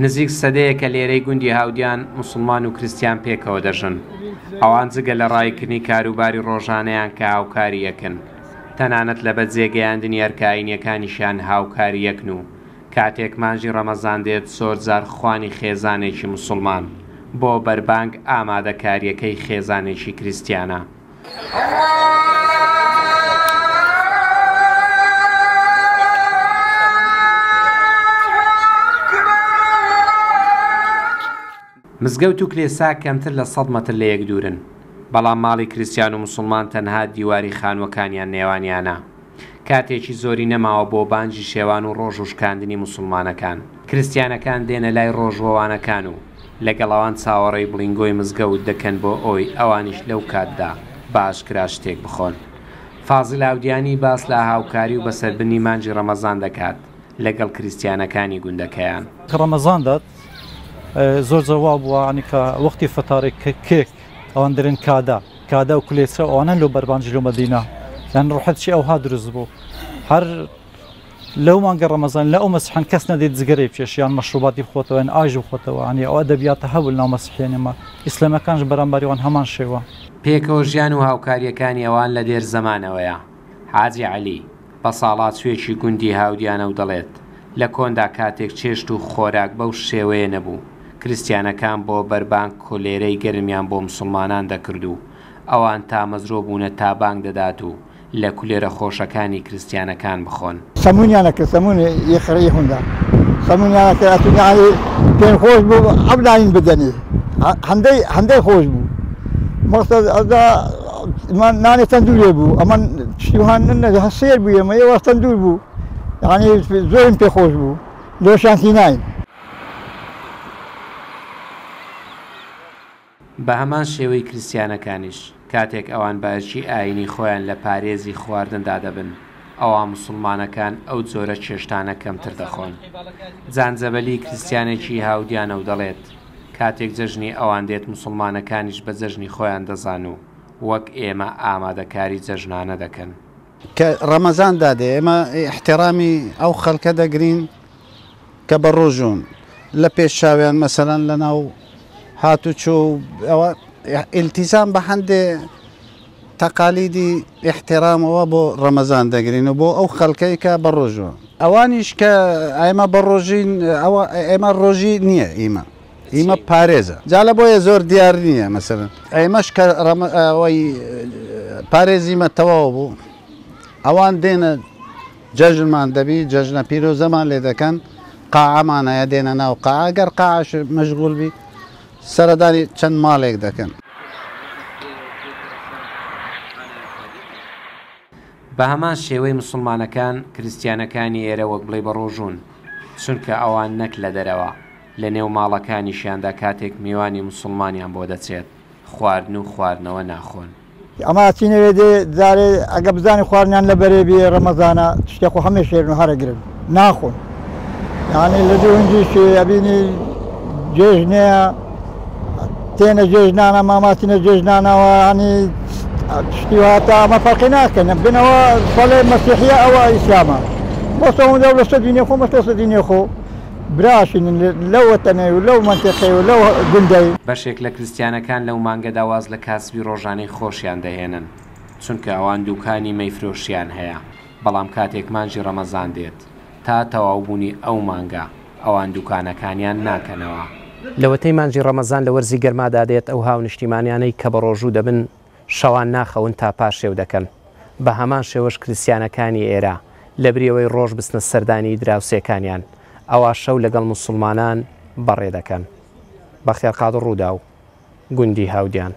نزیک سەدەیەکە لێرەی گوندی هاودیان موسڵمان و کریستیان پێکەوە دەژن. ئەوان جگە لە ڕاییکردنی کاروباری ڕۆژانەیان کە هاوکاری یەکن، تەنانەت لە بەجێگەیاندنی ئەرکە ئایینیەکانیشیان هاوکاری یەکن و کاتێک مانگی ڕەمەزان دێت زۆرجار خوانی خێزانێکی موسڵمان بۆ بەربانگ ئامادەکارییەکەی خێزانێکی کریستیانە. مزگەوت و کلێسا کەمتر لە سەد مەتر لە یەک دوورن، بەڵام ماڵی کریستیان و موسڵمان تەنها دیواری خانووەکانیان نێوانیانە. کاتێکی زۆری نەماوە بۆ بانگی شێوان و ڕۆژوو شکاندنی موسڵمانەکان. کریستیانەکان دێنە لای ڕۆژووەوانەکان و لەگەڵ ئەوان چاوەڕێی بڵینگۆی مزگەوت دەکەن بۆ ئەوەی ئەوانیش لەو کاتدا بە ئاشکرا شتێک بخۆن. فازیل ئاودیانی باس لە هاوکاری و بەسەربردنی مانگی ڕەمەزان دەکات لەگەڵ کریستیانەکانی گوندەکەیان. کە ڕەمەزان دات زۆر جار وا بووە یانی کە وەختی فەتارێک کێک ئەوان دەرێن کادا کادا و کولێچە و ئەوانە لۆ بەربانجی لۆ مەدینە یان ڕوحەت چی ئەوها دروست بوو هەر لەو مانگە ڕەمەزان لە ئەو مەسیحان کەس نەدێت جگەرەی بکێش یان مەشروباتی بخۆتەوە یان ئاژ بخۆتەوە یانی ئەو ئەدەبیاتە هەبوو لەناو مەسیحیان ئێمە ئیسلامەکانش بەرامبەری وان هەمان شێوە. پێکەوە ژیان و هاوکارییەکانی ئەوان لە دێر زەمانەوەیە. حاجی عەلی، بەساڵاچووێکی گوندی هاودیانە و دەڵێت، لە کۆندا کاتێک چێشت و خۆراک بەو شێوەیە نەبوو، کریستیانەکان بۆ بەربانگ کولێرەی گەرمیان بۆ موسڵمانان دەکرد و ئەوان تامەزرۆ بوونە تا بانگ دەدات و لە کولێرە خۆشەکانی کریستیانەکان بخۆن. سەمونیان ئەکرد سەمون ی خڕی هوندا سەمونیان ئەکرد ئەتون یانی پێم خۆش بوو ئەو لاین بدەنی هەندەی هەندەی خۆش بوو مەقسەد ئەدا نانێ تەندورێ بوو ئەمە شتیوان نە سێر بوو ئێمە ئێوە تەندور بوو یانی زۆرم پێ خۆش بوو لۆشان تیناین. بە هەمان شێوەی کریستیانەکانیش، کاتێک ئەوان بە ئەرکی ئایینی خۆیان لە پارێزی خواردندا دەبن، ئەوا موسڵمانەکان ئەو جۆرە چێشتانە کەمتر دەخۆن. جان جەبەلی کریستیانێکی هاودیانە و دەڵێت، کاتێک جەژنی ئەوان دێت موسڵمانەکانیش بە جەژنی خۆیان دەزان و وەک ئێمە ئامادەکاری جەژنانە دەکەن. کە ڕەمەزان دادێ ئێمە ئیحتیڕامی ئەو خەڵکە دەگرین کە بە ڕۆژوون لە پێش چاویان مەسەلەن لە ناو هاتوچۆ و ئەوە ئیلتیزام بە هەندێ تەقالیدی ئیحتیڕامەوە بۆ ڕەمەزان دەگرین و بۆ ئەو خەڵکەی کە بە ڕۆژووە ئەوانیش کە ئێمە بە ڕۆژین ئەوە ئێمە ڕۆژی نییە ئیمە ئیمە پارێزە جا لە بۆیە زۆر دیار نییە مەسەلەن ئێمەش کە ئەوەی پارێزیمە تەواو بوو ئەوان دێنە جەژنمان دەبی جەژنە پیرۆزەمان لێ دەکەن قاعەمان هەیە دێنە ناو قاعە گەر قاعەش مەشغول بی سەردانی چەند ماڵێک دەکەن. بە هەمان شێوەی موسڵمانەکان، کریستیانەکانی ئێرە وەک بڵێی بەڕۆژوون، چونکە ئەوان نەک لە دەرەوە، لە نێو ماڵەکانیشیاندا کاتێک میوانی موسڵمانیان بۆ دەچێت، خواردن و خواردنەوە ناخۆن. ئەمە ئەچینە وێ دێ جارێ ئەگە بزانین خواردنیان لە بەرێ بێ ڕەمەزانە شتێ خۆ هەمێ شێرن و هەرە گرن ناخۆن یعنی لە دوو هەنجیش ئەبینی جێژنەیە تێنە جێژنانە ماماتینە جێژنانەوە ینی شتی هاتا ئەمە فەرقی ناکەن بنەوە سەڵێ مەسیحیە ئەوە ئیسلامە بۆ لەو لەسەر دینێ خۆ مەستە دینێ خۆ براشین لەو وەتەنەی و لەو مەنتیقەی و لەو گوندەی. بەشێک لە کریستیانەکان لەو مانگەدا واز لە کاسبی ڕۆژانەی خۆشیان دەهێنن، چونکە ئەوان دوکانی مەی فرۆشیان هەیە، بەڵام کاتێک مانگی ڕەمەزان دێت تا تەواوبوونی ئەو مانگە ئەوان دوکانەکانیان ناکەنەوە. لەوەتەی مانگی ڕەمەزان لە وەرزی گەرمادا دێت ئەو هاونیشتیمانیانەی کە بەڕۆژوو دەبن شەوان ناخەون تا پارشێو دەکەن، بە هەمان شێوەش کریستیانەکانی ئێرە لەبری ئەوەی ڕۆژ بچنە سەردانی دراوسێکانیان، ئەوا شەو لەگەڵ موسوڵمانان بەڕێ دەکەن. بەختیار قادر ڕووداو، گوندی هاودیان.